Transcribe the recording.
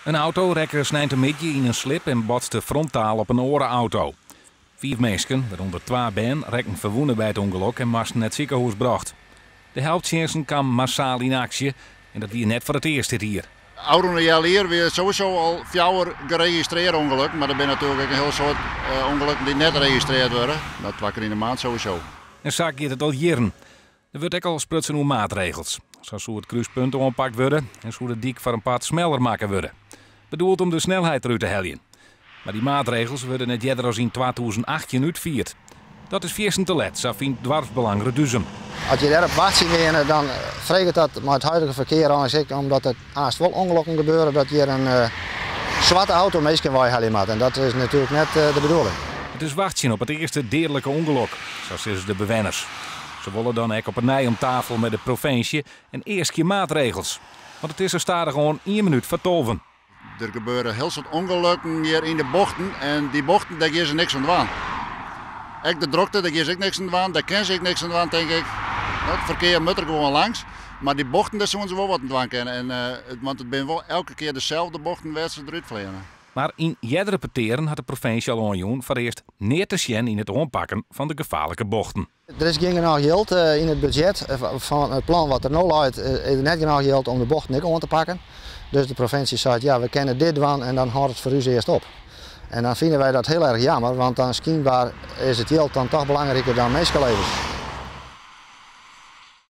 In auto rekke sneintemiddei yn in slip en botste frontaal op in oare auto. Fiif minsken, wêrûnder twa bern, rekken ferwûne by it ûngelok en moasten nei it sikehûs brocht. De helptsjinsten kamen massaal yn aksje en dat wie net foar it earst dit jier. Ôfrûne healjier wie it sowieso al fjouwer geregistrearre ûngelukken, mar der binne natuerlik ek in hiel soad ûngelukken dy't net registrearre wurde. Dat twa kear yn de maand sowieso. En sa giet it al jierren. Der wurdt ek al sprutsen oer maatregels. Sa soe it krúspunt oanpakt wurde en soe de dyk foar in part smeller makke wurde. Bedoeld om de snelheid derút te heljen. Mar dy maatregels wurde net earder as yn 2018 útfierd. Dat is fierstente let, sa fynt doarpsbelang Reduzum. As je dêrop wachtsjen geane, dan freget dat mei it huidige ferkear eins ek, omdat der aanst wol ûngelokken gebeure, dat hjir in swarte auto minsken weihelje moat. En dat is natuerlik net de bedoeling. It is wachtsjen op it earste deadlike ûngelok, sa sizze de bewenners. Se wolle dan ek op 'e nij om tafel mei de provinsje en easkje maatregels. Want it is sa stadichoan ien minút foar tolven. Der gebeure hiel soad ûngelokken hjir yn de bochten en dy bochten dêr gean se niks oan dwaan. Ek de drokte, dêr gean se ek niks oan dwaan, dêr kinne se ek niks oan dwaan tink ik. It ferkear moat der gewoan langs, mar dy bochten dêr soene se wol wat oan dwaan kinne. En, want it binne wol elke kear deselde bochten wêr't se derút fleane. Mar yn eardere petearen hat de provinsje al oanjûn foarearst neat te sjen yn it oanpakken fan de gefaarlike bochten. Der is gjin genôch jild yn it budzjet fan it plan wat der no leit, is der net genôch jild om de bochten ek oan te pakken. Dus de provinsje seit, ja, we kinne dit dwaan en dan hâldt it foar ús earst op. En dan fine wy dat hiel erch jammer, want dan skynber is it jild dan toch belangriker dan minskelevens.